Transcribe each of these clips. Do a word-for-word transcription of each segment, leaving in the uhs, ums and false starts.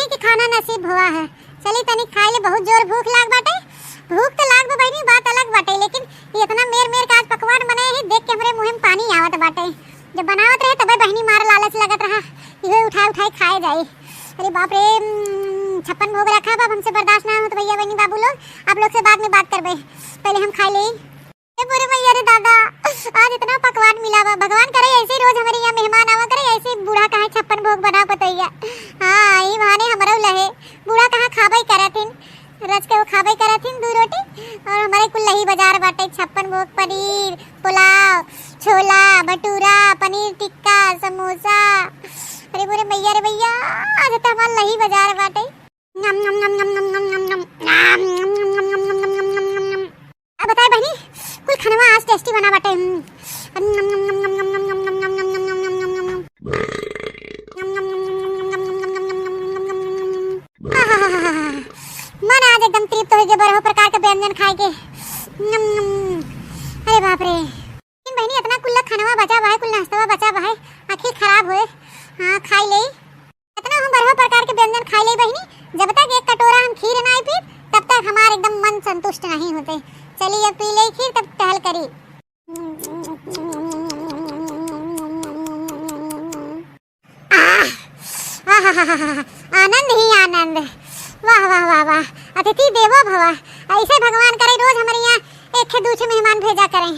के खाना नसीब हुआ है। चली तनी खाई ले, बहुत जोर भूख लाग बाटे। भूख तो लाग बा बहिनी, बात अलग बाटे, लेकिन ये इतना मेर मेर के आज पकवान बने ही देख के हमरे मुँह में पानी आवत बाटे। जब बनावत रहे तबे बहिनी मार लालच लगत रहा, इहो उठाए उठाए खाए जाए। अरे बाप रे, उम, छप्पन भोग रखा बा, अब हमसे बर्दाश्त ना होत भैया बहिनी बाबू लोग, आप लोग से बाद में बात करबे, पहले हम खाई ले। ए मोरे मैया रे दादा, आज इतना पकवान मिला बा। भगवान करे ऐसे ही रोज हमरे यहाँ मेहमान आवा करे, ऐसे ही बूढ़ा कहाँ छप्पन भोग बना पतैया। हाँ, ई बहाने हमरो लहे, बूढ़ा कहाँ खाबे करथिन, रच के वो खाबे करथिन दू रोटी, और हमरे कुल लही बाजार बाटे, छप्पन भोग, पनीर, पुलाव, छोला, भटूरा, पनीर टिक्का, समोसा। अरे मोरे मैया रे मैया, आज तो हमार लही बाजार बाटे। नम, नम, नम। अब बताए बहिनी, कुल खानवा आज tasty बना बाटे। हम्म। नम, नम, नम। आहाहाहा। मन आज एकदम तृप्त हो गया बरहो प्रकार के व्यंजन खाए के। नम, नम। अरे बाप रे। लेकिन बहिनी, इतना कुल्ला खानवा बचा बा है, कुल नाश्तवा बचा बा है, आखिर खराब होए। हाँ, खाई ले। इतना हम बरहो प्रकार के व्यंजन खाई ले बहिनी, जब तक एक कटोरा हम खीर नाई पीब, तब तक हमार एकदम मन संतुष्ट नहीं होते। चली अब पी ले खीर, तब टहल करी। आह, आहाहाहा, आनंद ही आनंद। वाह, वाह, वाह, वाह। अतिथि देवो भव। ऐसे भगवान करे रोज हमरे यहाँ एक खे दू खे मेहमान भेजा करें।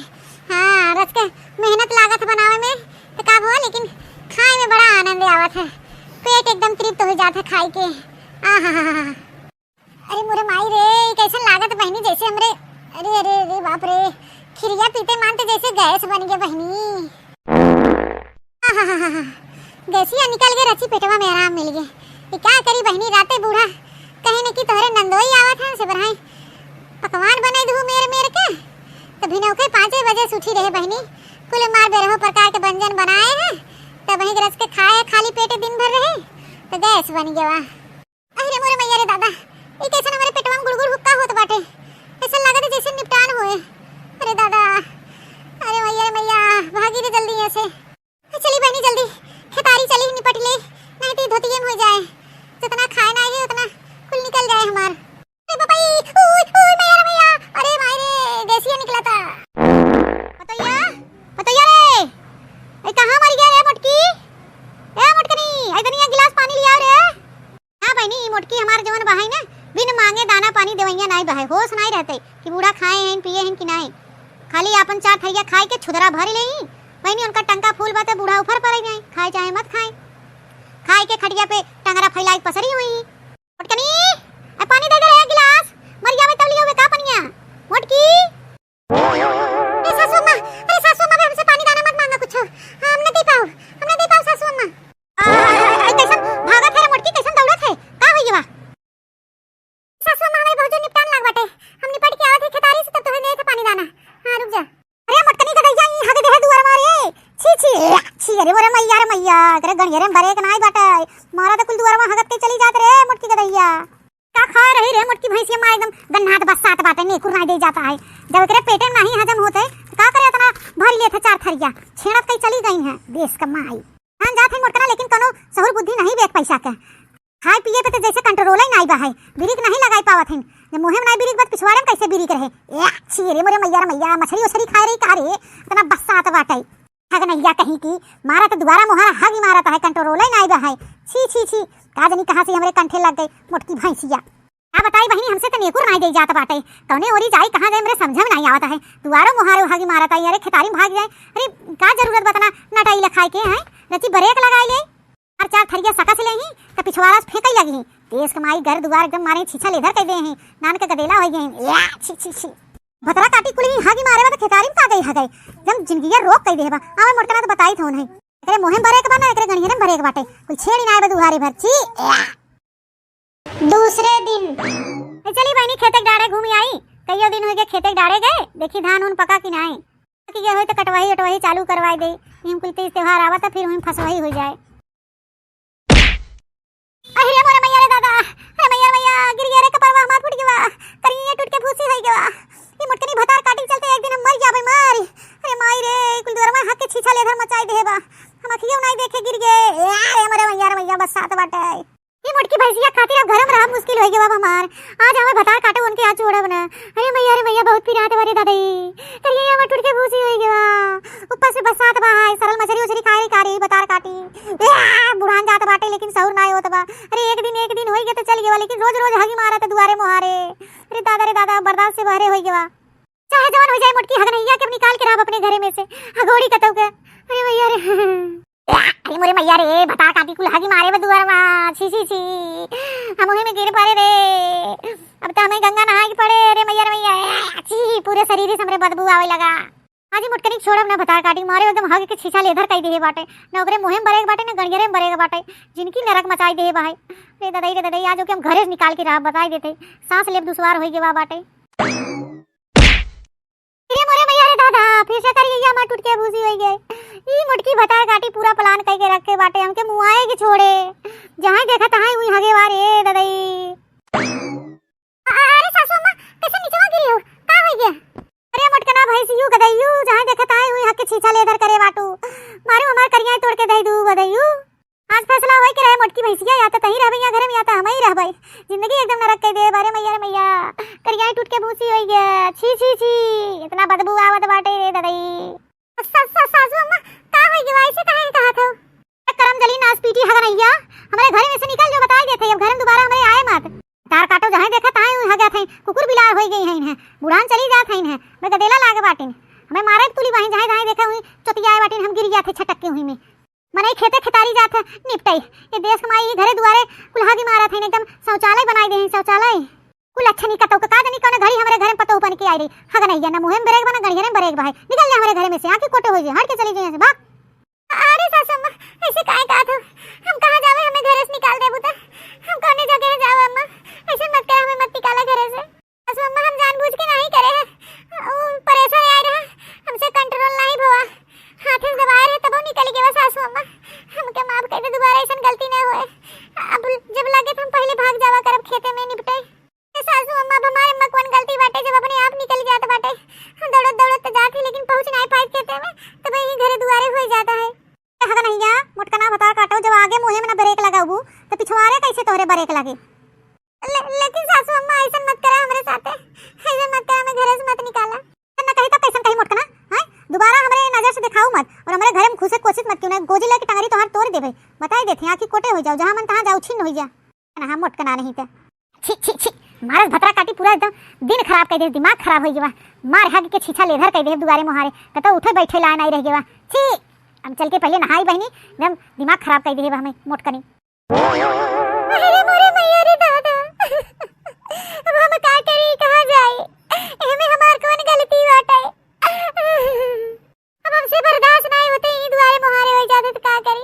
हाँ, रच के मेहनत लागत बनावे में तो का भवा, लेकिन खाए में बड़ा आनंद आवत है। पेट एकदम तृप्त हो जात है खाई के। आहाहाहा। अरे मोरे माई रे, ई कैसन लागत बहिनी, जैसे हमरे, अरे, अरे, अरे बाप रे, खिरिया पीते मान तो जैसे गैस बन गया बहिनी। आहाहाहा, गैसिया निकल गए, रची पेटवा में आराम मिल गए। ये क्या करी बहिनी, राते बूढ़ा कहे न कि तोहरे नंदोई आवत है, से बढ़ाई पकवान बने दू मेर मेर के, तो भिनौके पाँचे बजे से उठी रहे बहिनी, कुल मार बेरहो प्रकार के व्यंजन बनाए हैं, तब वहीं रच के खाए खाली पेटे दिन भर रहे, तो गैस बन गया। अरे मोरे मैया रे दादा, ई कैसन हमारे पेटवा में गुड़गुड़ हुक्का होत बाटे, ऐसा लागत है जैसे निपटान होए। अरे दादा, अरे मैया रे मैया, भागी रे जल्दी यहाँ से। चली बहिनी जल्दी, खेतारी चली निपट ले, नहीं तो ई धोतिये में हो जाए, जितना खाए ना है उतना कुल निकल जाए हमार। अरे बाबा, ई, ओए, ओए, मैया रे मैया, अरे माई रे, गैसिया निकला था। पतैया, पतैया रे, ए, कहाँ मर गया रे मोटकी? ए मोटकनी, आई तनी एक गिलास पानी लिया रे। हाँ बहिनी, ई मोटकी हमार जवन बहाई ना, बिन मांगे दाना पानी देवैया नाई बहाई, होश नाई रहते कि बूढ़ा खाए हैं, पिए हैं कि नाई। खाली आपन चार थरिया खाए के छुदरा भर ले ही। बहिनी, उनका टंका फूल बाते, बूढ़ा ऊपर पड़ जाए, खाए चाहे मत खाए। खाए के खटिया पे टंगरा फैलाए के पसरी हुई। मोटकनी, ए पानी दे दे रे, गिलास। मर जावे तब लियो का पनिया। मोटकी। ए सासू अम्मा, अरे सासू अम्मा, बे हमसे पानी दाना मत मांगा कुछ। हम न दे पाओ, हम न दे पाओ सासू अम्मा। आ, आ, आ, आ, कैसन भागत है रे मोटकी, कैसन दौड़त है? का होइए बा? सासू अम्मा, हमारे बहुत जोर निपटान लाग बाटे। हम निपट के आवत है खेतारी से, तब तोहे दे थे पानी दाना। हाँ, रुक जा। अरे मोटकनी गदैया, ई हग देहे दुआर मारे। छी, छी, छी, अरे मोरे मैया रे मैया, एकरे गणियरे में बरेक नाई बाटे। मारा तो कुल दुआर में हगत के चली जात रे मोटकी गदैया। का खाए रही रे मोटकी भैंसिया, मार एकदम गन्हात बस्सात बाटे, नेकुर नाई दे जाता है। जब एकरे पेटे में नहीं हजम होते, तो का करे इतना भरी लेत है चार थरिया, छेड़त कई चली गई हैं देश का माई। जान जात है मोटकना, लेकिन कोनो सहूर बुद्धि नहीं बेक पैसा के। खाए पिए पे तो जैसे control ही नाई बा है, बिरिक नहीं लगाई पावत है। जब मुँहे में नाई बिरिक बा, पिछवाड़े में कैसे बिरिक रहे? ए, छी रे मोरे मैया रे मैया, मछरी उछरी खाए रही का रे? इतना बस्सात बाटे। हग नैया कहीं की, मारा तो दुआरा मुहारा हग ही मारा तो है, control ही नाई बा है। छी, छी, छी, का जनी कहाँ से हमरे कंठे लग गई मोटकी भैंसिया। का बताई बहिनी, हमसे तो नेकुर नाई दे जात बाटे। कौने ओरी जाई, कहाँ जाए, हमरे समझ में नाई आवत है। दुआरो मुहारो हग ही मारत आई, अरे खेतारी में भाग जाए। अरे का जरूरत बा इतना नटाई लखाए के, हैं? रची बरेक लगाई ले। और चार थरिया सकस ले ही, त पिछवाड़ा से फेंकई लगी। देश के माई घर दुआर एकदम मारे छीछा लेधर कर दे हैं। नान के गदेला हो गए हैं। या, छी, छी, छी। भतरा काटी कुली हग ही मारे बा त खेतारी में का गई हगई। एकदम जिंदगिया रोक कई दे बा। आवे मोटकना तो बताई थोन है। एकरे मुँहे में बरेक बा ना, एकरे गणियरे में बरेक बाटे। कुल छेड़ी नाई बा दुआरी भर। छी, या। दूसरे दिन। ए, चली बहिनी, खेते के डाड़े घूमी आई। कईयो दिन हो गए खेते के डाड़े गए, देखी धान उन पका कि नाई। पकी गए होई तो कटवाही अटवाही चालू करवाई दे। इम कुल तीज त्योहार आवत, फिर वहीं फसवाही हो जाए। अरे मोरे मैया रे दादा, अरे मैया, मैया, गिर गया रे कपड़वा, हमार फूट गवा, करिया टूट के भूसी हो गवा। ये मोटकनी भतार काटी के चलते एक दिन हम मर जाबे, मर। अरे माई रे, कुल दुआरवा हक के छीछा लेधर मचाई दे बा। हम अखियों नाई देखे गिर गए। ए, अरे मोरे मैया रे मैया, बस्सात बाटे। ई मोटकी भैंसिया खातिर अब घर में रहब मुश्किल होइ गवा हमार। आज हमें भतार काटो उनके आज छोड़ब ना। अरे मैया, अरे मैया, बहुत पिरात बा रे दादा। ई करिया हमार टूट के भूसी होइ गवा। ऊपर से बरसात बा है, सरल मछरी उछरी खाए कारी भतार काटी। ए, बुढ़ान जात बाटे लेकिन सहूर ना होत बा। अरे एक दिन, एक दिन होइ गए तो चल गवा, लेकिन रोज रोज हगी मारत दुआरे मुहारे। अरे दादा रे दादा, बर्दाश्त से बहरे होइ गवा। चाहे जवन होइ जाए मोटकी, हगनैया के अब निकाल के रहब अपने घरे में से। हगोड़ी कतौ के। अरे मैया रे। अरे मोरे मैया रे, भतार काटी कुल हगी मारे बा दुआर मा। छी, छी, छी। हम उही में गिर पड़े रे। अब तो हमें गंगा नहाए के पड़े रे मैया रे मैया। छी, पूरे शरीर से हमरे बदबू आवे लगा। आज ही मोटकनी छोड़ब ना भतार काटी मारे, एकदम हग के छीछा लेधर कई देहे बाटे। ना ओकरे मुँहे में बरेक बाटे, ना गड़ियरे में बरेक बाटे। जिनकी नरक मचाई देहे बाहे। रे ददई, रे ददई, आज ओके हम घरे से निकाल के रहब, बताई देते। सांस लेब दुश्वार होइ गवा बाटे। अरे मोरे मैया रे दादा, फिर से करिया हमार टूट के भूसी होइ गए। ई मोटकी भतार काटी पूरा plan कई के रखे बाटे, हमके मुआए के छोड़े। जहाँ देखा तहाँ उही हगे वारे ददई। अरे सासू अम्मा, कैसे निचवा गिरी हो? का होइ गया? अरे मोटकना भैंसियू गदइयू, जहाँ देखा तहाँ उही हग के छीछा लेधर करे बाटू। मारू हमार करिया तोड़ के दे दू गदइयू। आज फैसला होए के रहे मोटकी भैंसिया, या तो तहीं रहबे या घरे में, या तो हमही रहबे। जिंदगी एकदम नरक कई दे बारे मैया रे मैया। करिया टूट के भूसी होइ गया। छी, छी, छी, इतना बदबू आवत बाटे रे ददई। सा-, सा-, सासू अम्मा, का होइ गया? ऐसे काहे कहा था? करम जली नास पीटी हगनैया, हमरे घरे में से निकल जो, बताई देते, अब घर में दोबारा हमरे आए मत। तार काटो, जहाँ देखा तहाँ उही हगत हैं, कुकुर बिलार होइ गई हैं इन्हें, बुढ़ान चली जात हैं इन्हें, मैं गदेला लागे बाटिन, हमें मारे तुली बाहिन, जहाँ जहाँ देखा उही चोतियाए बाटिन, हम गिर जाते छटक के उही में। मनई खेते खेतारी जात है निपटई। ये देश कमाई घरे दुआरे कुल्हागी मारत है, एकदम शौचालय बनाई दे हैं, शौचालय। कुल अच्छा नहीं कतौ का, का जानी कौन घड़ी हमरे घरे में पतोह बन के आई रही। हगनैया, ना मुँहे में बरेक बा, ना गड़ियरे में बरेक बा है। निकल जा हमरे घरे में से, आँखी कोटे होइ जाए, हट के चली जाए यहाँ से, भाग। अरे सासू अम्मा, ऐसे काहे कहत हो? हम कहाँ जावे, हमें घरे से निकाल देबू त? हम कौने जगह जावे अम्मा? ऐसे मत कर, हमें मत निकाला घरे से। सासू अम्मा, हम जानबूझ के नहीं करे हैं। उ pressure आए रहा, हमसे control नहीं भवा। हाथे से दबाए रहे, तबो निकल गया सासू अम्मा। हमके माफ कर दे, दोबारा ऐसन गलती नहीं होए। अब जब लगे तो हम पहले भाग जावा करब खेते में निपटे। ए सासू अम्मा, अब हमारे में कौन गलती बाटे, जब अपने आप निकल जात बाटे। हम दौड़त दौड़त तो जात ही, लेकिन पहुँच नहीं पाए खेते में, तब यही घरे दुआरे हो जाता है। हगनैया, मोटकना भतार काटो, जब आगे मुँहे में ना brake लगाबू, तो पिछवारे कैसे तोहरे brake लागे? ले-, लेकिन सासू अम्मा, ऐसन मत करा हमरे साथे, ऐसन मत करा, हमें घरे से मत निकाला। ना कही तो कैसन कही मोटकना, हैं? दोबारा हमरे नजर से दिखाऊ मत और हमरे घरे में घुसे कोशिश मत कियो, ना गोजिला की टंगरी तोहार तोड़ देबे। बताई देते, आँखी कोटे हो जाओ, जहाँ मन तहाँ जाओ, छिन्न हो जा। ना हम मोटकना नहीं तो। छी, छी, छी, मारस भतरा काटी पूरा एकदम दिन खराब कर दे, दिमाग खराब हो गया। मार हग के छीछा लेधर कर दे दुआरे मुहारे, कतो उठे बैठे लायक नहीं रह गया। छी, हम चल के पहले नहाई बहिनी, एकदम दिमाग खराब कर दे हमें मोटकनी। अरे मोरे मैया रे दादा, अब हम का करी, कहाँ जाई? एमे हमार कौन गलती बाटे? अब हमसे बर्दाश्त नाहीं होते, ई दुआरे मुहारे हो जाते तो का करी?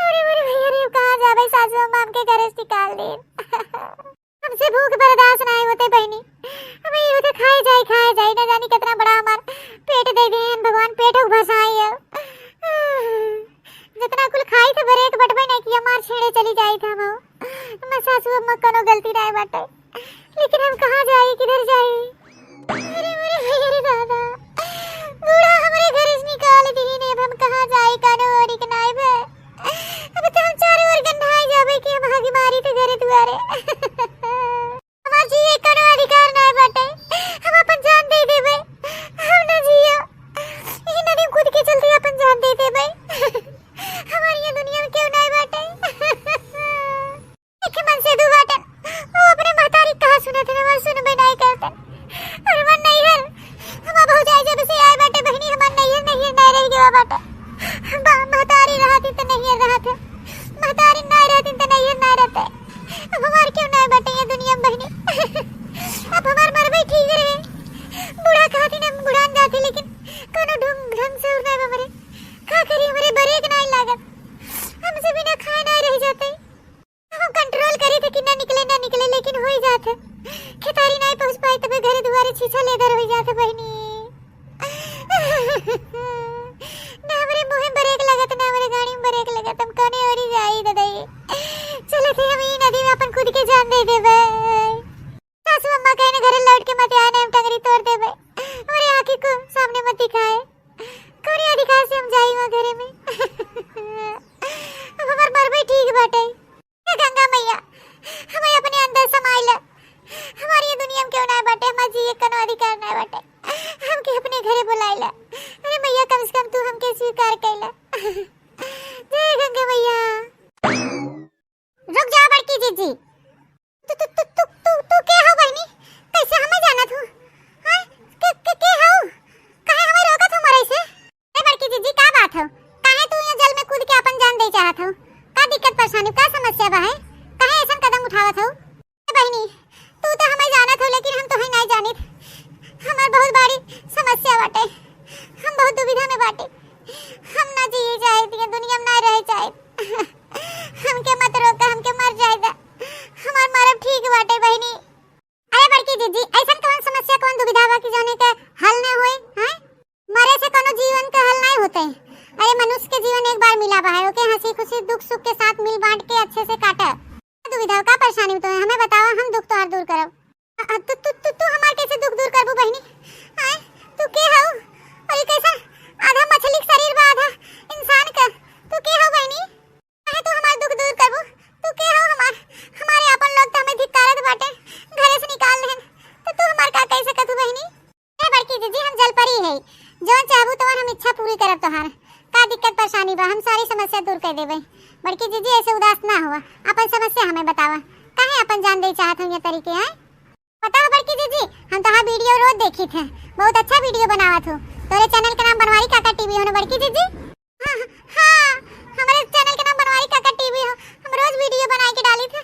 अरे मोरे भैया रे, कहाँ जाबे? सासू अम्मा हमके घरे से निकाल दे। हमसे भूख बर्दाश्त नाहीं होते बहिनी, अब ई होते खाए जाए, खाए जाए, ना जानी कितना बड़ा हमार पेट दे दिए हैं भगवान, पेट भसाई अब। जितना कुल खाई थे, brake बटबे नहीं किया, मार छेड़े चली जाई थे हम। मैं सासू अम्मा कोनो गलती नाहीं बाटे, लेकिन हम कहाँ जाई, किधर जाई? अरे, अरे, अरे दादा, बूढ़ा हमरे घर से निकाल दिहिन, अब हम कहाँ जाई, कोनो ओरी के नाई बे। अब तो हम चारों ओर गंधाई जाबे कि हम हगी मारी थे घरे दुआरे। हमार जिए कोनो अधिकार नाई बाटे, हम अपन जान दे देबे, हम ना जियो। ये नदी में कूद के चलते अपन जान दे देबे। हमार ये दुनिया में केहू नाई बाटे। देखे मन से दू बाटन, वो अपने महतारी कहा सुनत है, हमार सुनबे नाई करतन। और हमार नैहर, हमार भौजाई जब से आए बाटे बहिनी, हमार नैहर, नैहर नाई रह गया बाटे। बा-, महतारी रहती तो नैहर रहत है, महतारी नाई रहती तो नैहर नाई रहते। अब हमार केहू नाई बाटे ये दुनिया में बहिनी। अब हमार मरबे ठीक रहे, बूढ़ा कहती ना, हम बुढ़ान जाते, लेकिन कोनो ढंग, ढंग से और नाई बा मरे। का करी, हमरे brake नाई लागत, हमसे बिना खाए नाई रह जाते। हम control करी थे कि ना निकले, ना निकले, लेकिन हो ही जात है। खेतारी नाई पहुँच पाई, तबे घरे दुआरे छीछा लेदर हो जात है बहिनी। ना हमरे मुँहे में brake लगत, ना हमरे गाड़ी में brake लगत, हम कौने ओरी जाई ददई? चलो थे हम ई नदी में अपन खुद के जान दे देबे। सासू अम्मा कहे ने घरे लौट के मत आए, ना हम टंगरी तोड़ देबे, हमरे आँखी को सामने मत दिखाए। कौने अधिकार से हम जाई वहाँ घरे में? अब हमार मरबे ठीक बाटे। हे गंगा मैया, जी। तू, तू, तू, तू, तू, तू के हो बहिनी? कैसे हमें जानत हो? हाँ? के, के, के हो? काहे हमें रोकत हो मरे से? ए बड़की जीजी, का बात हो? काहे तू ये जल में कूद के अपन जान दे चाहत हो? का दिक्कत परेशानी, का समस्या बा है? काहे ऐसन कदम उठावत हो? ए बहिनी, तू तो हमें जानत हो, लेकिन हम तोहे नहीं जानित। हमार बहुत बड़ी समस्या बाटे, हम बहुत दुविधा में बाटे। हम ना जिए चाहे, ये दुनिया में ना रहे चाहे। हमके मत रोका, हमके मर जाए दा। हमार मरब ठीक बाटे बहिनी। अरे बड़की जीजी, ऐसन कौन समस्या, कौन दुविधा बा कि जौने के हल न होए, हैं? मरे से कोनो जीवन के हल नहीं होते। अरे मनुष्य के जीवन एक बार मिला बा है, ओके हंसी खुशी दुख सुख के साथ मिल बांट के अच्छे से काटा। दुविधा का परेशानी तो है, हमें बतावा, हम दुख तोहार दूर करब। अ, अ, तू, तू, तू, तू हमार कैसे दुख दूर करबू बहिनी? आय, तू के हऊ? और ये कैसा आधा मछली के शरीर बा, आधा इंसान का? तू के हऊ बहिनी? काहे तू हमार दुख दूर करबू? तू के हऊ हमार? हमारे अपन लोग तो हमें धिक्कारत बाटे, घरे से निकाल लेहन, तो तू हमार का कह सकत हू बहिनी? ए बड़की जीजी, हम जलपरी है, जौन चाहबू तवन हम इच्छा पूरी करब तोहार। का दिक्कत परेशानी बा, हम सारी समस्या दूर कर देबे। बड़की जीजी, ऐसे उदास ना हुआ, अपन समस्या हमें बतावा, काहे अपन जान दे चाहत हो ये तरीके हैं? पता हो बड़की जीजी, हम तोहार वीडियो रोज देखी थे, बहुत अच्छा वीडियो बनावत हो। तोरे चैनल के नाम बनवारी काका टीवी हो ना बड़की जीजी? हाँ, हाँ, हमारे चैनल के नाम बनवारी काका टीवी हो। हम रोज वीडियो बनाए के डाली थे,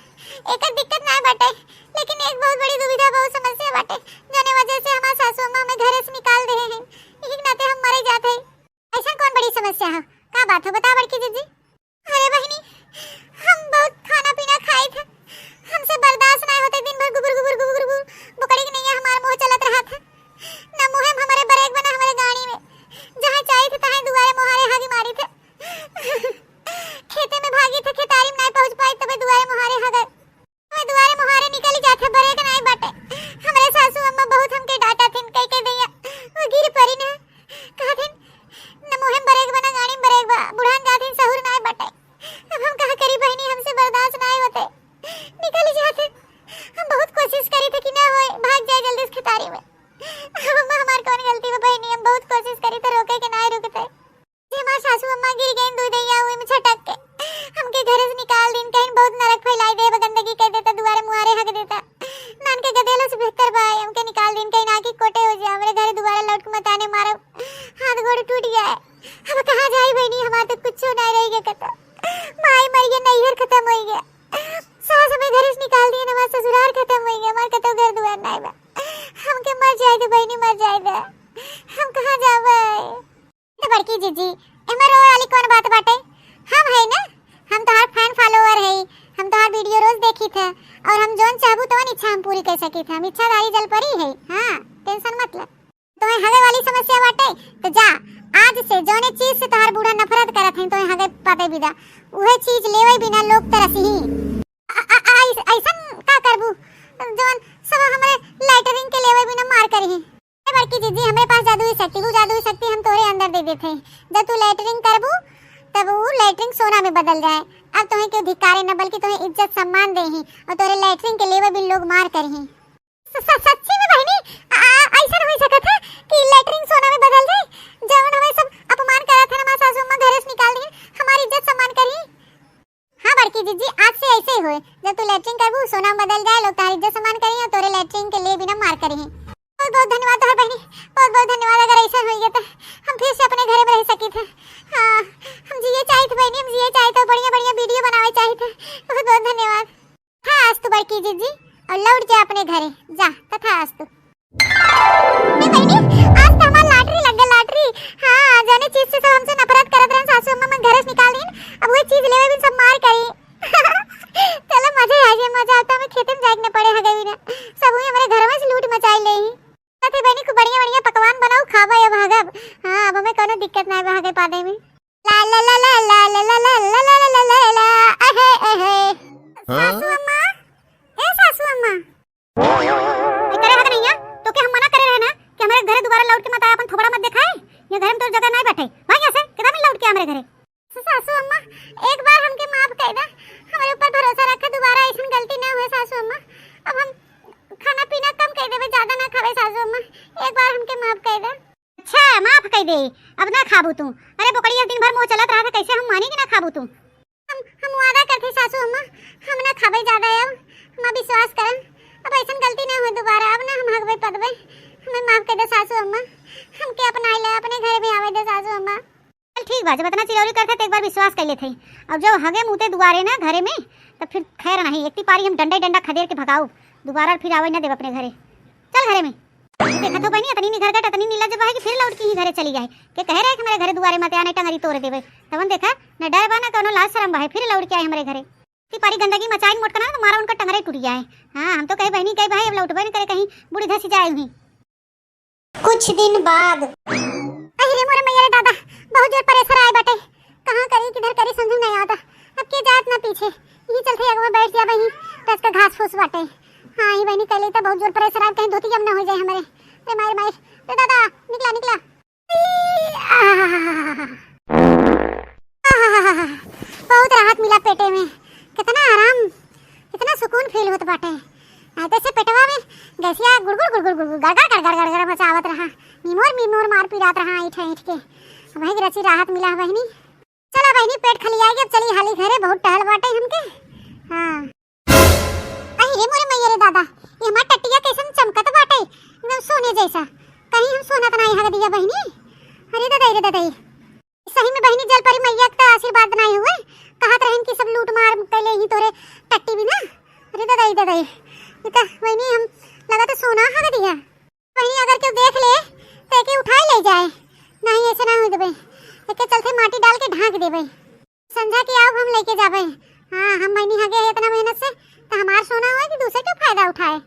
एकर दिक्कत ना बाटे, लेकिन एक बहुत बड़ी दुविधा, बहुत समस्या बाटे, जौने वजह से हमार सासू अम्मा हमें घरे से निकाल दे हैं, यही नाते हम मरे जात है। ऐसा कौन बड़ी समस्या है? का बात है, बता बड़की जीजी। अरे बहिनी, हम बहुत खाना पीना खाई थे, हमसे बर्दाश्त ना होते, दिन भर गुबुर गुबुर गुबुर गुबुर बोकड़ी के नैया हमार मुंह चलत रहा था। ना मुंह में हमारे ब्रेक बा ना हमारे गाड़ी में, जहाँ चाही थे तहाँ दुआरे मुहारे हागी मारी थे। खेते में भागी थे, खेतारी में ना पहुँच पाई, तबे दुआरे मुहारे हगल। हमें दुआरे मुहारे निकल जात है, ब्रेक नाई बाटे। हमरे सासू अम्मा बहुत हमके डांटा थिन, कह के दैया वो गिर परी न, कहा थिन, "न मुहे में ब्रेक बा, न गाड़ी में ब्रेक बा।" बुढ़ान जात हिन, सहूर नाई बाटे। अब हम कहा करी बहिनी, हमसे बर्दाश्त नाई होते, निकल जात है। हम बहुत कोशिश करी थे कि ना होए, भाग जाए जल्दी से खेतारी में। अब अम्मा हमार कौन गलती बा बहिनी, हम बहुत कोशिश करी थे रोके के, नाई रुकते। जे हमार सासू अम्मा गिर गईन दूध दैया, ओही में छटक के हमके घरे से निकाल दीन, कहीं बहुत नरक फैलाई देब, गंदगी कर देता, दुआरे मुहारे हग देता। नान के गदेलो से बेहतर बा, हमके निकाल दीन, कहीं ना कि कोटे हो जाए, हमरे घरे दुबारा लौट के मताने मारब, हाथ गोड़ टूट जाए। अब कहाँ जाई बहिनी, हमार तो कुछो नहीं रह गया कता। माई मर गया, नैहर खत्म हो गया, सास हमें घरे से निकाल दिए, हमार ससुराल खत्म हो गया, हमार कतो घर दुआर नहीं बा। हमके मर जाए दे बहिनी, मर जाए दे, हम कहाँ जाबे? तो बड़की जीजी, एमे रोवे वाली कौन बात बाटे? हम है ना, हम तोहार फैन फॉलोअर है, हम तोहार वीडियो रोज देखी थे, और हम जौन चाहबू तवन इच्छा हम पूरी कर सकी थे। हम इच्छाधारी जलपरी है, हाँ, टेंशन मत ले। तुम्हें हगे वाली समस्या बाटे, तो जा, आज से जौने चीज से तोहार बूढ़ा नफरत करत हैं, तुम्हें हगे पाते विदा, उहे चीज लेवे बिना लोग तरसही। आ, आ, आ, ऐस-, ऐसन का करबू, जौन सब हमरे लेटरिन के लेवे बिना मार करही? ए बड़की जीजी, हमरे पास जादुई शक्ति, वो जादुई शक्ति हम तोरे अंदर दे देते हैं। जब तू लेटरिन करबू, तब वो लेटरिन सोना में बदल जाए। अब तुम्हें क्यों धिक्कारे न, बल्कि तुम्हें इज्जत सम्मान दे ही, और तोरे लेटरिन के लेवे बिन लोग मार करही। स-, स-, सच्ची में बहिनी, आ, आ, ऐसा हो सकत है कि लेटरिन सोना में बदल जाए? जौन हमें सब अपमान करत है ना, हमार सासू अम्मा घरे से निकाल दी, हमारी इज्जत सम्मान करी। हाँ बड़की जीजी, आज से ऐसे ही होए, जब तू लेटरिन करबू, सोना में बदल जाए, लोग तारी इज्जत सम्मान करी और तोरे लेटरिन के लिए बिना मार करी। बहुत बहुत धन्यवाद तोहर बहिनी, बहुत बहुत धन्यवाद। अगर ऐसा होई गया तो हम फिर से अपने घरे में रह सकी थे। हाँ, हम जिए चाहित बहिनी, हम जिए चाहित, बढ़िया बढ़िया वीडियो बनावे चाहित। बहुत बहुत धन्यवाद। तथास्तु बड़की जीजी, और लौट जा अपने घरे, जा, तथास्तु। ए बहिनी, आज तो हमार लॉटरी लग गई, लॉटरी। हाँ, जौने चीज से सब हमसे नफरत करत रहन, सासू अम्मा हमें घरे से निकाल दीन, अब वही चीज लेवे बिन सब मार करी। चलो मजे आ गए, मजा आता, हमें खेते में जाए के न पड़े हगे बिना, सब हुई हमारे घर में से लूट मचाई ले ही। साथे बहिनी, खूब बढ़िया बढ़िया पकवान बनाओ, खाबा अब हगब। हाँ, अब हमें कोनो दिक्कत ना बा हगे पादे में। ला ला ला ला ला ला ला ला ला ला ला ला ला, अहे अहे। हाँ? सासू अम्मा, ए सासू अम्मा। ए, करे हग नहीं है, तो के हम मना करे रहे ना कि हमारे घरे दोबारा लौट के मत आए, अपन थोबड़ा मत दिखाए। ये घर में तो जगह नहीं बैठे, भाग यहाँ से, कितना मिल लौट के हमारे घरे। सासू अम्मा, एक बार हमके माफ कर दे, हमारे ऊपर भरोसा रखा, दोबारा ऐसन गलती ना हुए सासू अम्मा। अब हम खाना पीना कम कर देबे, ज्यादा ना खावे सासू अम्मा, एक बार हमके माफ कर दे। अच्छा, माफ कर दे, अब ना खाबू तू। अरे बोकड़िया, दिन भर मुंह चलत रहा था, कैसे हम मानी कि ना खाबू तू? हम, हम वादा करते सासू अम्मा, हम ना खाबे ज्यादा है। पास कर लेते हैं। अब जब हगे मूते दुआरे ना घरे में, तब फिर खैर नहीं, एक पारी हम डंडा ही डंडा खदेर के भगाओ, दोबारा फिर आवे ना देव अपने घरे। चल घरे में। देखत हो बहिनी, अतनी निघर गट, अतनी नीला जब है कि फिर लौट के ही घरे चली जाए। के कहे रहे कि हमरे घरे दुआरे मत आने, टंगरी तोड़ देवे। तवन देखा, न डर बा, न कौनो लाज शरम बा है, फिर लौट के आए हमरे घरे। ती पारी गंदगी मचाई मोटकना, तो मारा उनका टंगरे टूट जाए। हाँ, हम तो कहे बहिनी, कहे भाई, अब लौटबे न करे कहीं, बूढ़ी धसी जाए हुई। कुछ दिन बाद। अरे मोरे मैया रे दादा, बहुत जोर प्रेशर आए बाटे। कहाँ करी, किधर करी, समझ में नहीं आता। अब के जात ना पीछे, यही चलते अगवा बैठ जा बहिनी, रस का घास फूस बाटे। हाँ, ही बहिनी कह लेता, बहुत जोर प्रेशर आए, कहीं धोती जम ना हो जाए हमारे। रे माई, रे माई, रे दादा, निकला, निकला। आह, बहुत राहत मिला पेटे में, कितना आराम, कितना सुकून फील होत बाटे। आ, जैसे पेटवा में गैसिया गुड़गुड़ गुड़गुड़ गुड़गुड़ गड़गड़ गड़गड़ गड़गड़ मचावत रहा, निमोर निमोर मार पिरात रहा ऐंठ ऐंठ के। वही रची राहत मिला बहिनी। चला बहिनी, पेट खलियाई, अब चली हाली घरे, बहुत टहल बाटे हमके। हाँ। अरे रे मोरे मैया रे दादा, ये हमार टट्टिया कैसन चमकत बाटे, एकदम सोने जैसा। कहीं हम सोना त नाई हग दिया बहिनी? अरे दादा रे दादा, सही में बहिनी जल परी मैया के त आशीर्वाद नाई हुए, कहत रहन कि सब लूट मार कैले ही तोरे टट्टी भी ना। अरे दादा रे दादा, ये त बहिनी हम लगा त सोना हग दिया। वहीं अगर केहू देख ले, तो एके उठाए ले जाए। नहीं, ऐसे ना होई देबे। एके चलते माटी डाल के ढाँक देबे। संझा के आओ, हम लेके जाबे। हाँ, हम बहिनी हगे है इतना मेहनत से, तो हमार सोना हुआ कि दूसरे के फायदा उठाए।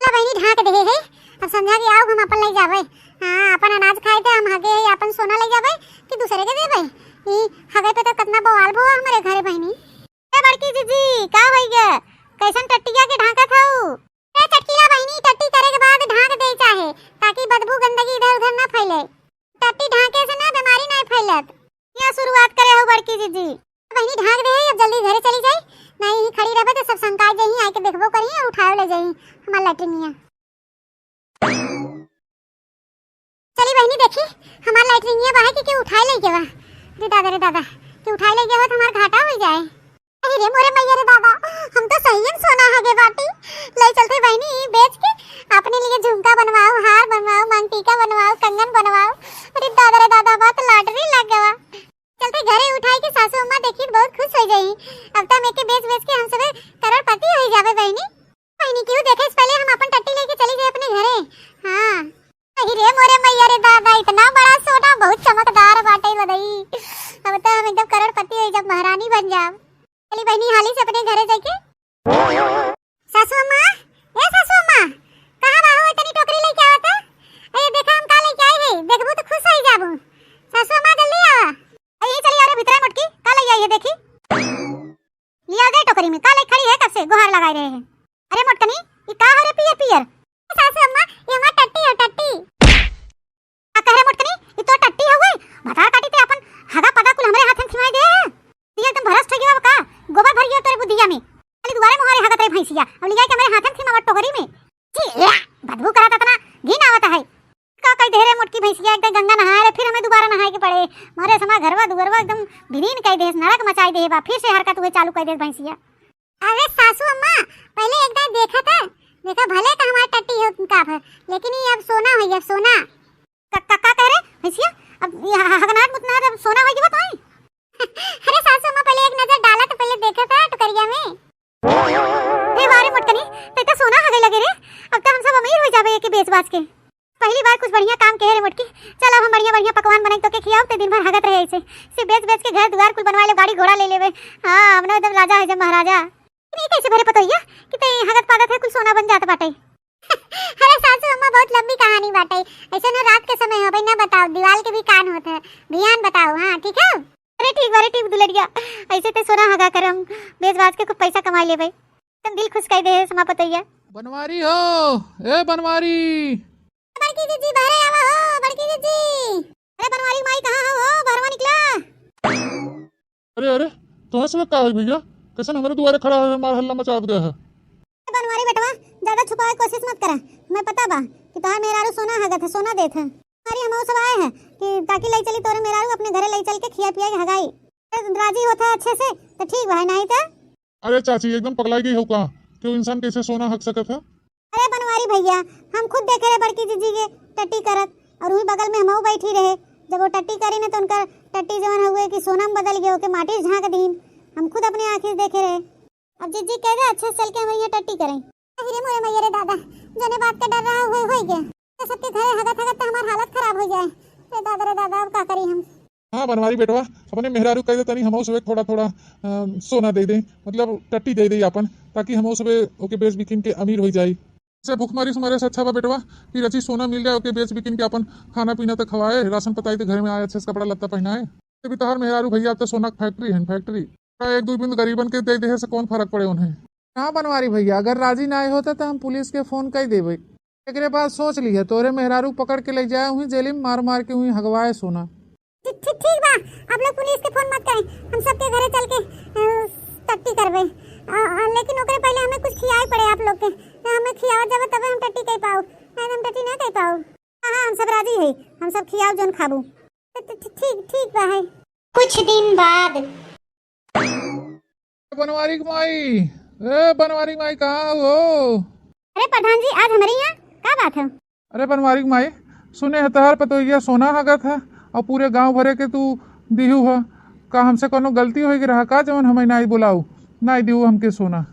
ला बहिनी ढाँक दे है, अब संझा के आओ, हम अपन ले जाबे। हाँ, अपन अनाज खाए थे हम हगे है, अपन सोना ले जाबे कि दूसरे के देबे। ई हगे पे तो कितना बवाल भवा हमारे घरे बहिनी। ए बड़की जीजी, का होई गे? कैसन टट्टिया के ढाँकत हऊ? ए चटकीला बहिनी, टट्टी करे के बाद ढाँक दे चाहे, ताकि बदबू गंदगी इधर उधर ना फैले। टट्टी ढाँके से ना बीमारी नाई फैलत। या शुरुआत करे हो बड़की जीजी। बहिनी ढाँक दे, अब जल्दी घरे चली जाई, नहीं ही खड़ी रहबे तो सब संकाय जाई, आके देखबो करी और उठाए ले जाई हमार लैट्रिनिया। चली बहिनी देखी, हमार लैट्रिनिया बाहे कि, कि उठाए ले गवा। रे दादा रे दादा, कि उठाए ले गवा तो हमार घाटा हो जाए। अरे रे मोरे मैया रे दादा, हम तो सही में सोना हगे बाटी। ले चलते बहिनी, ई बेच के अपने लिए झुमका बनवाओ, हार बनवाओ, मांग टीका बनवाओ, कंगन बनवाओ। अरे दादा रे दादा, बात लॉटरी लग गवा। चलते घरे उठाए के सासू अम्मा देखी बहुत खुश हो जाई। अब तो हम एके बेच बेच के हम सबे करोड़पति हो जाबे बहिनी। बहिनी, केहू देखे से पहले हम अपन टट्टी लेके चली जाए अपने घरे। हाँ। अरे रे मोरे मैया रे दादा, इतना बड़ा सोना, बहुत चमकदार बाटे बदई। अब तो हम एकदम करोड़पति हो जाब, महारानी बन जाब। चली बहिनी, हाली से अपने घरे जाके। सासू अम्मा, ए सासू अम्मा, कहाँ बा हो? इतनी टोकरी लेके आवत है। ए देखा हम का लेके आई है, देखबू तो खुश हो जाबू। सासू अम्मा जल्दी आवा। ए, ये चली आ रे भीतरे मोटकी, का ले आई है देखी। लिया गए टोकरी में, का ले खड़ी है, कब से गुहार लगाए रहे हैं। अरे मोटकनी, ये का हो रे पियर पियर? सासू अम्मा, ये हमार टट्टी है, टट्टी। का कह रे मोटकनी, ये तो टट्टी हो गई। भतार काटी ते अपन हगा पगा कुल हमरे हाथन खिमाई दे है। ये एकदम भ्रष्ट हो गया का? गोबर भर गया तोरे बुद्धिया में। खाली दुआरे मुहारे हगत रहे भैंसिया, अब लिया के हमरे हाथन खिमावत टोकरी में। छी, या, बदबू करत इतना घिन आवत है। का कह दे रे मोटकी भैंसिया, एक तो गंगा नहाए रहे, फिर हमें दोबारा नहाए के पड़े। मारे समा घरवा दुआरवा एकदम बिलीन कह दे, नरक मचाई दे बा, फिर से हरकत हुए चालू कह दे भैंसिया। अरे सासू अम्मा, पहले एक दाई देखा था, देखा भले तो हमार टट्टी हो का भर, लेकिन ये अब सोना हो गया, सोना। का, का, का कह रहे भैंसिया? अब ये ह-, ह-, हगनाट मुतनाट अब सोना हो गया तो आई? अरे सासू अम्मा, पहले एक नजर डाला तो पहले देखा था टुकरिया में। हे वाह रे मोटकनी, ते तो सोना हगे लगे रे। अब तो हम सब अमीर हो जाबे एके बेच बाच के। पहली बार कुछ बढ़िया काम के रे मोटकी। चल अब हम बढ़िया बढ़िया पकवान बनाई तोके खियाओ, ते दिन भर हगत रहे ऐसे। से बेच बेच के घर दुआर कुल बनवा ले, गाड़ी घोड़ा ले लेबे। हाँ, हमने एकदम राजा है जब महाराजा। नहीं कैसे भरे पतोहिया कि ते हगत पागत है कुल सोना बन जात बाटे। अरे सासू अम्मा, बहुत लंबी कहानी बाटे। ऐसे ना रात के समय हो भाई, ना बताओ, दीवाल के भी कान होत है, ध्यान बताओ। हाँ ठीक है। अरे ठीक बा, अरे ठीक दुलरिया, ऐसे ते सोना हगा करम, बेच बाच के खूब पैसा कमा लेबे। तुम दिल खुश कर दे समा पतोहिया। बनवारी हो, ए बनवारी। बड़की जीजी, बाहरे आवा हो, बड़की जीजी। अरे बनवारी माई, कहाँ हो, हो, बाहरवा निकला। अरे, अरे, तोहरा सब का होई भैया? कैसन हमरे दुआरे खड़ा है, मार हल्ला मचा दे है। बनवारी बेटवा, ज्यादा छुपावे के कोशिश मत करा। हमें पता बा कि तोहार मेहरारू सोना हगत है, सोना देत है। अरे हम सब आए हैं कि ताकि ले चली तोरे मेहरारू अपने घरे ले चल के खिया पिया के हगाई। अरे राजी होता है अच्छे से तो ठीक बा, नहीं तो। अरे चाची, एकदम पगलाई गई हो का? केहू इंसान कैसे सोना हग सकत है? अरे बनवारी भैया, हम खुद देखे रहे बड़की जीजी के टट्टी करत, और वही बगल में हमहू बैठी रहे। जब वो टट्टी करी ना तो उनका टट्टी जवन हुए कि सोना में बदल गए, ओके माटी झाँक दीन। हम खुद अपने आँखी से देखे रहे। अब जिज्जी कह दे, अच्छे से चल के हम यहाँ टट्टी करें। अरे मोरे मैया रे दादा, जने बात का डर रहा हुए, हो गया। तो सबके घरे हगत हगत तो हमार हालत खराब हो जाए। रे दादा रे दादा, अब का करी हम? हाँ बनवारी बेटवा, अपने मेहरारू कह दे तनी हमहू सबे थोड़ा थोड़ा, अ, सोना दे दे, मतलब टट्टी दे दे अपन, ताकि हमहू सबे ओके बेच बिकिन के अमीर हो जाई। से भूखमरी से मरे से अच्छा बा बेटवा कि रची सोना मिल जाए, ओके बेच बिकिन के अपन खाना पीना तो खवाए, राशन पताई तो घर में आए, अच्छे से कपड़ा लत्ता पहनाए। ये भी तोहार मेहरारू भैया, अब तो सोना के फैक्ट्री है, फैक्ट्री। एक दो बूंद गरीबन के दे दे से कौन फर्क पड़े उन्हें? हाँ बनवारी भैया, अगर राजी ना होता तो हम पुलिस के फोन कर देबे। एकरे बाद सोच लिया, तोरे मेहरारू पकड़ के ले जाए, वहीं जेल में मार मार के वहीं हगवाए सोना। ठीक, ठीक, ठीक बा, आप लोग पुलिस के फोन मत करें, हम सबके घरे चल के, अ, टट्टी करबे। अ, अ, लेकिन ओकरे पहले हमें कुछ खियाए पड़े आप लोग के, तो हमें खियावत जाबे तबे हम टट्टी कर पाओ, नहीं तो हम टट्टी नहीं कर पाओ। हाँ, हाँ, हम सब राजी है, हम सब खियाओ जौन खाबू। तो, तो, तो ठीक, ठीक बा है। कुछ दिन बाद। बनवारी के माई, ए बनवारी के माई, कहाँ हो? अरे प्रधान जी, आज हमारे यहाँ का बात है? अरे बनवारी के माई, सुने है तोहार पतोहिया सोना हगत है और पूरे गांव भरे के तू दिहू है। का हमसे कोनो गलती हो गई रहा का, जवन हमें नाई बुलाऊ, नाई दिहू हमके सोना?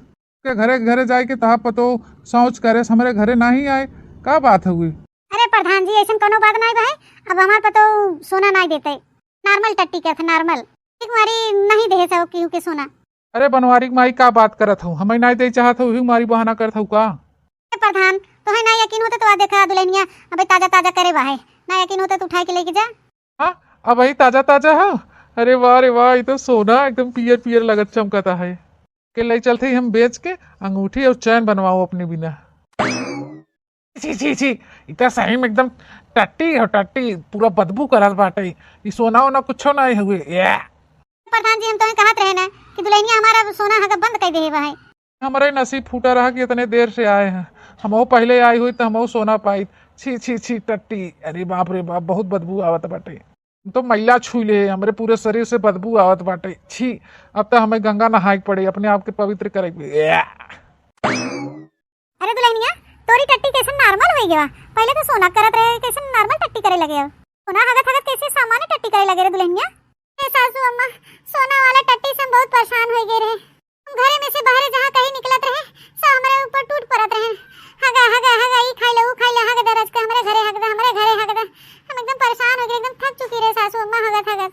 के घरे घरे जाए के तोहार पतो सोच करे, हमरे घरे नहीं आए, का बात हुई? अरे प्रधान जी, ऐसन कोनो बात नहीं भाई, अब हमार पतो सोना नहीं देते, नॉर्मल टट्टी करत है, नॉर्मल। एक मारी नहीं देहे से केहू के सोना। अरे बनवारी के माई, का बात करत हूँ? हमें नहीं दे चाहत हूँ, यही मारी बहाना करत हूँ का? ए प्रधान, तोहे ना यकीन होते तो आ देखा दुल्हनिया, अबे ताजा ताजा करे बा है, ना यकीन होते तो उठाए के लेके जा। हाँ, अब वही ताजा ताजा है। अरे वाह रे वाह, ये तो सोना एकदम पियर पियर लगत चमकता है। के ले चलते ही हम बेच के अंगूठी और चैन बनवाओ अपने बिना। छी, छी, छी, ई त सही में एकदम टट्टी हो, टट्टी, पूरा बदबू करत बाटे। ई सोना वोना कुछो नाहीं हुए। या। प्रधान जी, हम तोहे कहत रहे ना कि दुल्हनिया हमारा सोना हगब बंद कर देहे बा है। हमरे नसीब फूटा रहा कि इतने देर से आए हैं। हमहू पहले आई हुई त हमहू सोना पाई। छी, छी, छी, टट्टी। अरे बाप रे बाप, बहुत बदबू आवत बाटे। हम तो मैला छू ले, हमरे पूरे शरीर से बदबू आवत बाटे। छी, अब त हमें गंगा नहाए के पड़े, अपने आप के पवित्र करे के। या। अरे दुल्हनिया, तोरी टट्टी कैसन नॉर्मल हो गया? पहले तो सोना करत रहे, कैसन नॉर्मल टट्टी करे लगे? अब सोना हगत हगत कैसे सामान्य टट्टी करे लगे रे दुल्हनिया? ए सासू अम्मा, सोना वाला टट्टी से हम बहुत परेशान हो गए रहे। हम घरे में से बाहरे जहाँ कहीं निकलत रहे, सब हमारे ऊपर टूट पड़त रहे। हगा, हगा, हगा, ई खाई ले, ऊ खाई ले, हग दे रज के, हमरे घरे हग दे, हमरे घरे हग दे। हम एकदम परेशान हो गए, एकदम थक चुकी रहे सासू अम्मा हगत हगत।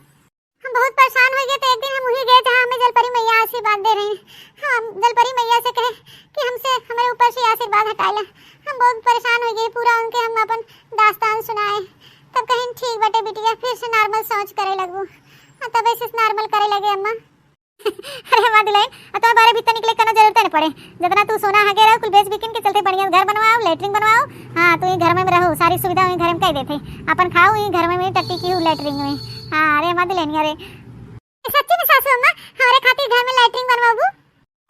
हम बहुत परेशान हो गए, तो एक दिन हम वही गए जहाँ हमें जलपरी मैया आशीर्वाद दे रही। हम जलपरी मैया से कहे कि हमसे, हमारे ऊपर से आशीर्वाद हटा ला। हम बहुत परेशान हो गए, पूरा उनके हम अपन दास्तान सुनाए। तब कहीं, "ठीक बटे बिटिया, फिर से नॉर्मल सोच करे लगबू।" हाँ, तब ऐसे नॉर्मल करे लगे अम्मा। अरे हमार दुल्हन, अब तुम्हें बाहरे भीतर निकले के कोनो जरूरत नहीं पड़े। जितना तू सोना हगे रहो, कुल बेच बिकिन के चलते बढ़िया घर बनवाओ, लेटरिन बनवाओ। हाँ, तू ही घर में रहो, सारी सुविधा वही घर में कर देते। अपन खाओ वही घर में, टट्टी की लेटरिन में। हाँ, अरे हमार दुल्हनिया रे। सच्ची में सासू अम्मा, हमारे खातिर घर में लेटरिन बनवाबू?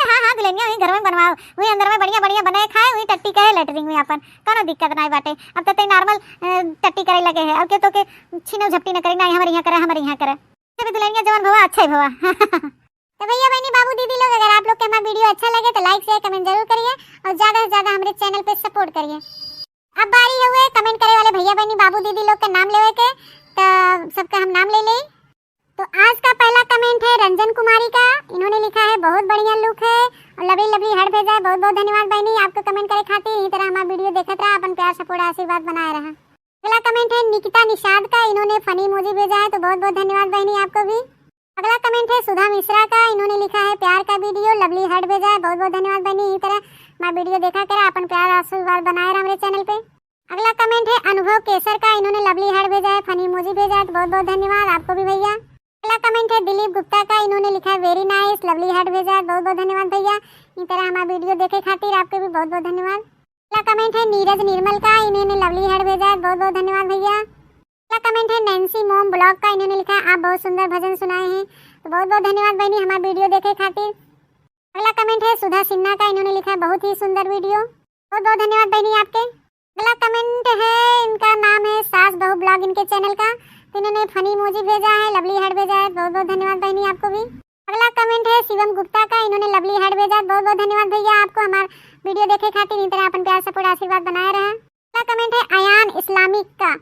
हाँ, हाँ, दुल्हनिया वही घर में बनवाओ, वही अंदर में बढ़िया बढ़िया बनाए खाए, वही टट्टी कहे लेटरिन में अपन, कोनो दिक्कत नहीं बाटे। अब तो ते नॉर्मल, अ, टट्टी करे लगे है, अब के तो के छीनो झपटी न करे, नहीं हमारे यहाँ करे, हमारे यहाँ करे। तभी दुल्हनिया जवन भवा, अच्छा ही भवा। तो भैया बहनी बाबू दीदी लोग, अगर आप लोग के हमारा वीडियो अच्छा लगे तो लाइक शेयर कमेंट जरूर करिए और ज्यादा से ज्यादा हमारे चैनल पे सपोर्ट करिए। अब बारी हुए कमेंट करे वाले भैया बहनी बाबू दीदी लोग का नाम लेवे के, तो सबका हम नाम ले लें। तो आज का पहला कमेंट है रंजन कुमारी का। इन्होंने लिखा है, "बहुत बढ़िया लुक है और लवली लवली हार्ट भेजा है।" बहुत बहुत धन्यवाद बहनी आपको कमेंट करे खातिर। यही तरह हमारा वीडियो देखत रहा, अपन प्यार सपोर्ट आशीर्वाद बनाए रहा। अगला कमेंट है निकिता निषाद का। इन्होंने फनी इमोजी भेजा है, तो बहुत बहुत धन्यवाद बहनी आपको भी। अगला कमेंट है सुधा मिश्रा का। इन्होंने लिखा है, "प्यार का वीडियो, लवली हार्ट भेजा है।" बहुत बहुत धन्यवाद बहनी, यही तरह हमारा वीडियो देखा करा, अपन प्यार आशीर्वाद बनाए रहा हमारे चैनल पे। अगला कमेंट है अनुभव केसर का। इन्होंने लवली हार्ट भेजा है, फनी इमोजी भेजा है, तो बहुत बहुत धन्यवाद आपको भी भैया। अगला कमेंट है दिलीप गुप्ता का। इन्होंने लिखा है, "वेरी नाइस, लवली हार्ट भेजा है।" बहुत बहुत धन्यवाद भैया, इस तरह हमारा वीडियो देखे खातिर आपके भी बहुत बहुत धन्यवाद। अगला कमेंट है नीरज निर्मल का। इन्होंने लवली हार्ट भेजा है, बहुत बहुत धन्यवाद भैया। अगला कमेंट है नैन्सी मोम ब्लॉग का। इन्होंने लिखा है, "आप बहुत सुंदर भजन सुनाए हैं।" तो बहुत बहुत धन्यवाद बहनी हमारा वीडियो देखे खातिर। अगला कमेंट है सुधा सिन्हा का। इन्होंने लिखा है, "बहुत ही सुंदर वीडियो।" बहुत बहुत धन्यवाद बहनी आपके। अगला कमेंट है, इनका नाम है सास बहू ब्लॉग इनके चैनल का, तो इन्होंने फनी इमोजी भेजा है, लवली हार्ट भेजा है, बहुत बहुत धन्यवाद बहनी आपको भी। अगला कमेंट है शिवम गुप्ता का, इन्होंने लवली हार्ट भेजा है, बहुत बहुत धन्यवाद भैया आपको हमारा वीडियो देखे खातिर, इस तरह अपन प्यार सपोर्ट आशीर्वाद बनाए रहा। अगला कमेंट है अयान इस्लामिक का,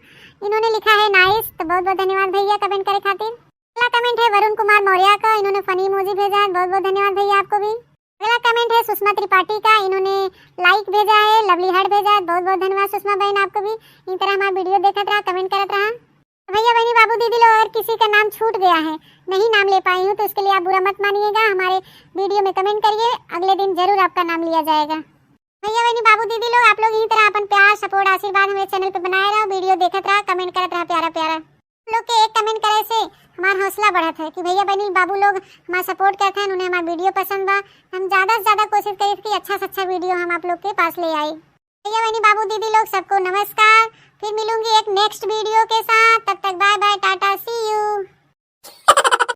इन्होंने लिखा है नाइस, तो बहुत बहुत धन्यवाद भैया कमेंट करे खातिर। अगला कमेंट है वरुण कुमार मौर्य का, इन्होंने फनी इमोजी भेजा है, बहुत बहुत धन्यवाद भैया आपको भी। अगला कमेंट है सुषमा त्रिपाठी का, इन्होंने लाइक भेजा है, लवली हार्ट भेजा है, बहुत बहुत धन्यवाद सुषमा बहन आपको भी। इसी तरह हमारा वीडियो देखत रहा, कमेंट करत रहा। भैया बहनी बाबू दीदी लोग, अगर किसी का नाम छूट गया है, नहीं नाम ले पाई हूँ, तो इसके लिए आप बुरा मत मानिएगा, हमारे वीडियो में कमेंट करिए, अगले दिन जरूर आपका नाम लिया जाएगा। भैया बहनी बाबू दीदी लोग, आप लोग यही तरह अपन प्यार, सपोर्ट, आशीर्वाद हमारे चैनल पे बनाए रहो, वीडियो देखत रहा, कमेंट करत रहा प्यारा प्यारा। आप लोग के एक कमेंट करे से हमार हौसला बढ़त है कि भैया बहनी बाबू लोग हमार सपोर्ट करते हैं, उन्हें हमार वीडियो पसंद बा। हम ज्यादा से ज्यादा कोशिश करी कि अच्छा से अच्छा वीडियो हम आप लोग के पास ले आई। भैया बहनी बाबू दीदी लोग, सबको नमस्कार, फिर मिलूंगी एक नेक्स्ट वीडियो के साथ। तब तक